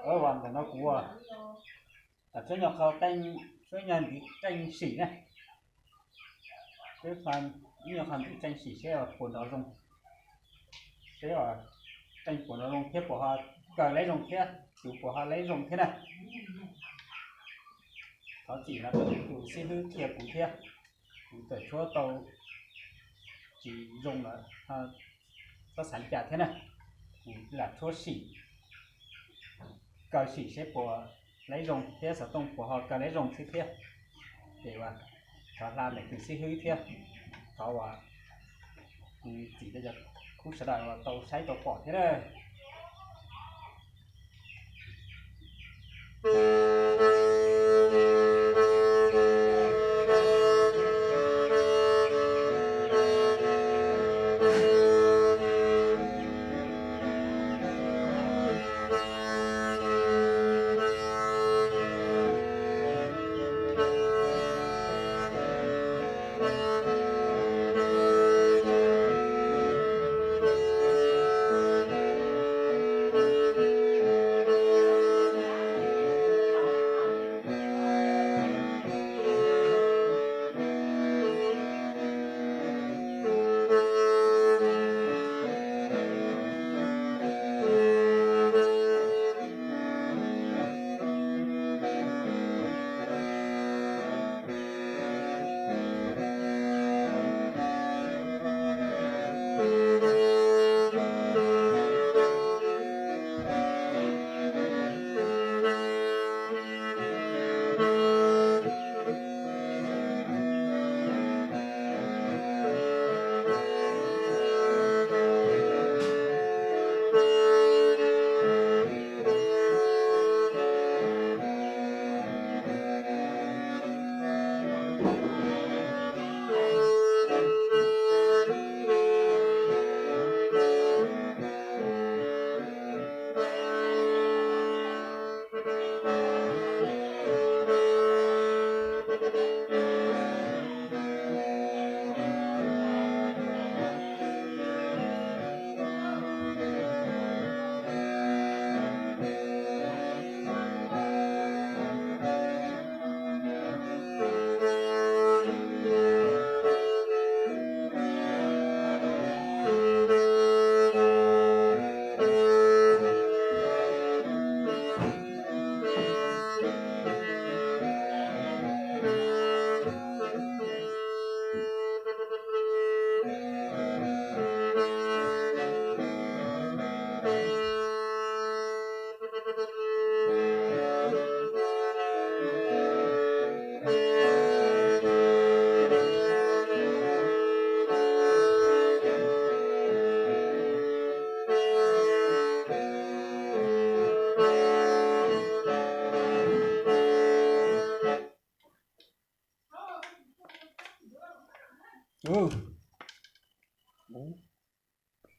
Ntawm no kuv, tsuab nyog qhov qeej, tsuab nyog ntiv qeej sim na. Ib nyuag qhov ntiv qeej sim seb puas nrov zoo, seb qeej puas nrov zoo thiab puas ho kaw leb zoo thiab, tus puas ho leb zoo thiab na. Thov txim no rau tus xib hwb qhia kuv thiab, kuv txawm tshuab tau tsis zoo lawm, txhob xav cas thiab na. Kuv lam tshuab sim, kaw sim seb puas leb zoo thiab xov tooj puas ho kaw leb zoo xwb thiab. Ces thov hla ntawm tus xib hwb thiab, thov uas txim rau cov khub sawv daws uas tau saib tau pom thiab na.